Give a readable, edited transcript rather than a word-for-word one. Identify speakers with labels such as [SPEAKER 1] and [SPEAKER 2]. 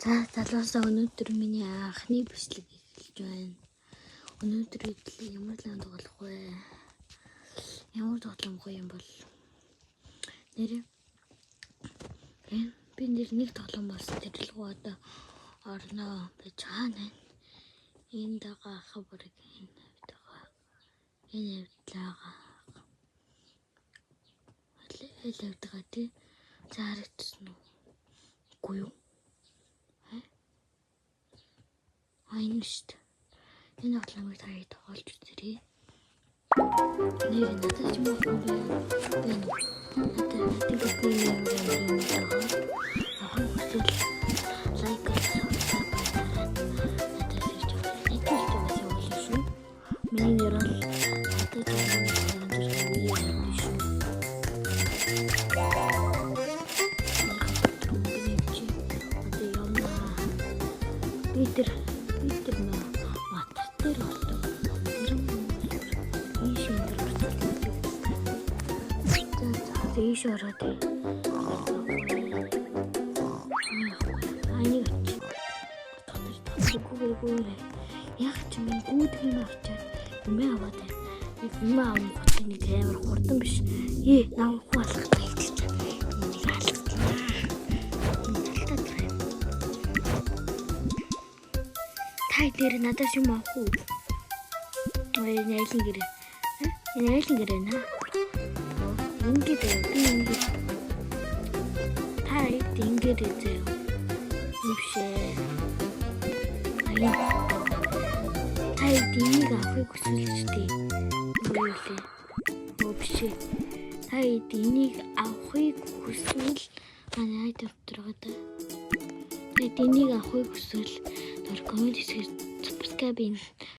[SPEAKER 1] За, залуусаа, өнөөдөр миний анхны бичлэг эхэлж байна. Өнөөдөр хэдүүлээ ямар лам тоглох вэ? Ямар тоглоом гоё юм бол? Нэр энэ би нэр нэг тоглоом бас тэрэлгүй одоо орноо. Би чаана байна. Энэ дагаа хабарг энэ дагаа энэ явдлаа. Эл явдгаа тий. За, харагдсан уу? Үгүй юу? А, энэ шүү дээ. Энэ тоглоомыг та хэд тоглож үзээрэй. Нэр надад ч юм уу байна. Байна уу? Надад надад юм юм юм авах хүсвэл like, subscribe дараад надад ирж байгаа. Нийтүүлж байгаас явуулна шүү. Миний нэр бол надад юм юм шүү. Одоо явнаа. Би тэр матар дээр болдог. Тэр нь ийш энэ дээр орсон. За, ийш ороод. Айныг авч. Гүүгээ. Яг ч юм гүйдэг юм авчаад юм аваад байна. Нэг юм авах нэг амар хурдан биш. Ээ, нам хүү алхах хэлж. Энийг алхах. Энэ талтаа юм. Та дээр надаас юм авах уу? Ой, энэ айлын гэрээ. Энэ айлын гэрээ наа. Ингээд би ингээд та ингээд заяа. Юм бишээ. Аяа. Та энийг авахыг хүсвэл ч тий. Юу лээ? Өө, бишээ. Та энийг авахыг хүсвэл аа дотор байгаа да. Та энийг авахыг хүсвэл дор comment хэсгээр subscribe.